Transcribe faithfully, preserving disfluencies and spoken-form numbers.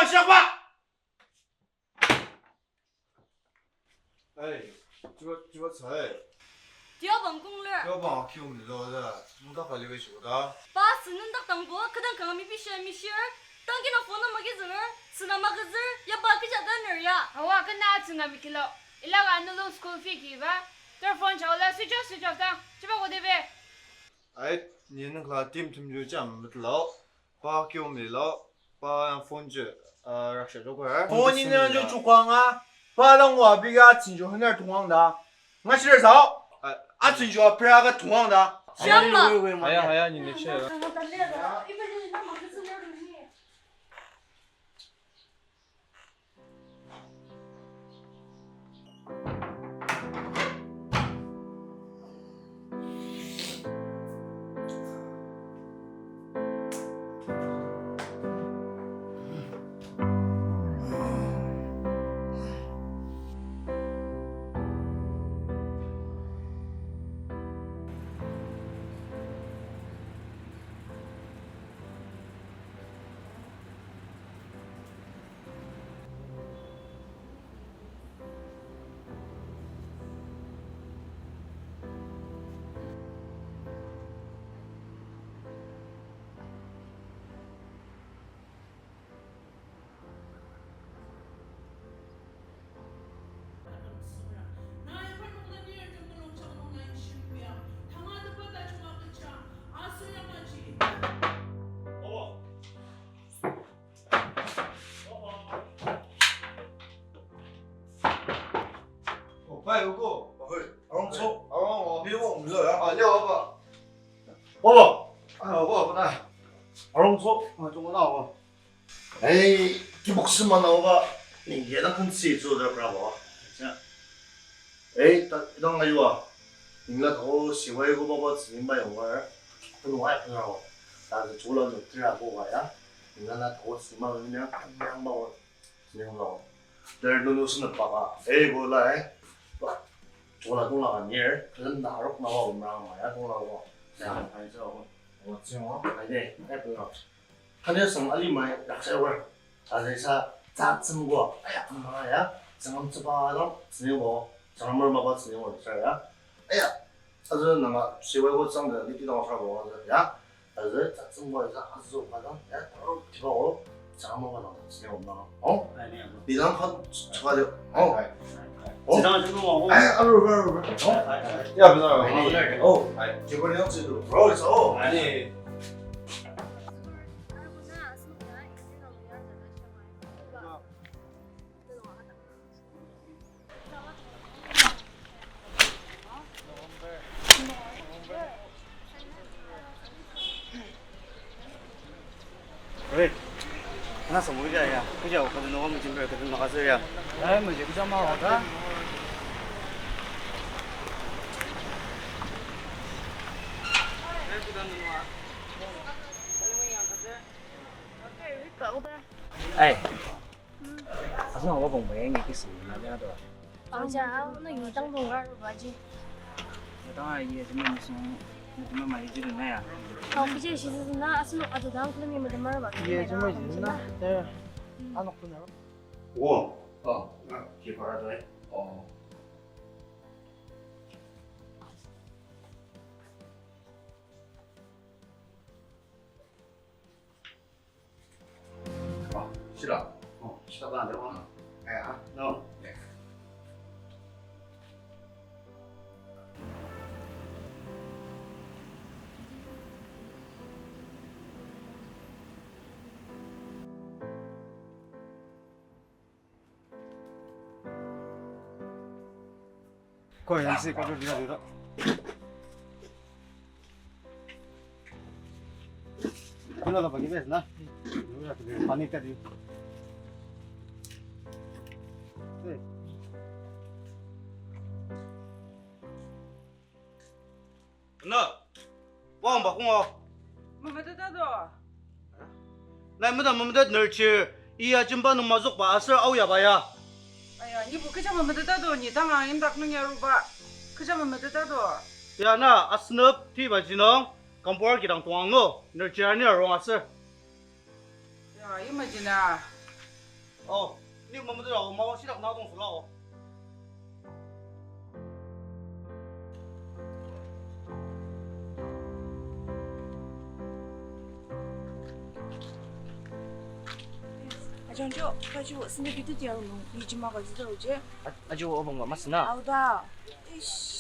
Shakba! Ai, chuba, chuba tsai. Tiabang kongler. Tiabang akium lilo da. Nungdak ka liwe shuda. Pa sünungdak dangbo, kadang kanga mipi shia mishir. Tangki na phone na magi zünger, süna magazir, ya ba kija daner ya. Awa, kena tsünga mikilo. Ilaga nulu school fee kiba. Ter phone chaola switch off, switch off dang. Chiba kodi be. Ai, ni nungkla tim tim ju jam metlo. Pa kiom lilo, pa yang phone ju, ah, raksha joko, eh. Phone ni nang ju chukwa nga, pa dang wa biga atsinju hanar tungwang da. Nga shir sao, atsinju apira ka tungwang da. Siang ma. Aya, aya, ni ne share. Oh, pai, uko. Pai, arong so. Arong, oh. Ni wo, milo ya. Ah, leo, apa? Oba. Ah, oba, apa na? Arong so. Ah, tunggu na, oba. Ei, kibok sema na, oba. Ni ye na kan si zo da bra ba. Ja. Ei, ta, idang ayu a. Ningla tao siwai ko baba tsini mai oba. Tunu ai pura ba. Ta de chola no tira ko ba ya. Ningla na tao sima ni ya. Yang ba wa. Sini ko ba. Ter nunu sene baka. Ei, bo la, eh. Ba. Chola tongla ka nir. Kelen da arok na wa umra ma ya tongla wa. Ya, ai zo. Wa tsing wa. Ai de. Ai pura. Tanü sang alimai raksa wer. Azü sa tsütsüngko, aya, ama ya, tsüngam tsüba dang tsüngko, tsüngam mapa tsüngko sa ya. Aya, azü nanga siwai ko tsang da liti dang sa ko ya. Azü tsütsüngko ya, azü ka dang ya, aro tiba ko, tsüngam mapa dang tsüngko ma. Oh? Bidang kan tsüka de. Oh. Ai, ai, ai. Oh. Zidang zidang wang, oh. Ai, aro, aro, aro. Oh. Ai, ai, ai. Ya, bidang. Ai, ai. Oh. Ai. Jibo ni yang zidu. Bro, it's, oh. Ai. Ni. Oi, ana sa mo ya ya. Kuja o kadeno mo jimber kadeno makasir ya. Ai, mo je kuja ma o ta. Ai. Asung awa bong bayang ya kisi na ya do. Aja, na yi tang bong aru baji. Tang a yi sima nisung, nisung ma yi jiru na ya. Aw, kije shi na asung atu dang kula mi madamar ba. Yi sima yi na, te, anok tu na. Wo, oh, ki para doi. Oh. Oh, shira. Oh, shira ba, de wa. Eh, ha? No. Eh. Koi, yan si, koi, yan si. Kuna la bagi bes na. Pani tadi. Eh. Na, wang ba kong o. Mametet ado. Na meda mametet nerchir, iya jemba nung mazok ba aser au ya ba ya. Aya, nibo kecha mametet ado, ni tanga indak nung ya ruba. Kecha mametet ado. Ya na, asenep ti ba jinong, kampor kidang tuang no, nerchir ni arong aser. Ya, imagine a. Oh, ni mametet ao, mao shidak na dong süla o. Ajangjo, kaji o, sende bitu tiang nung, ni jima ka züta oji. A-, aji o, obang ka masü na? Aoda. Ish.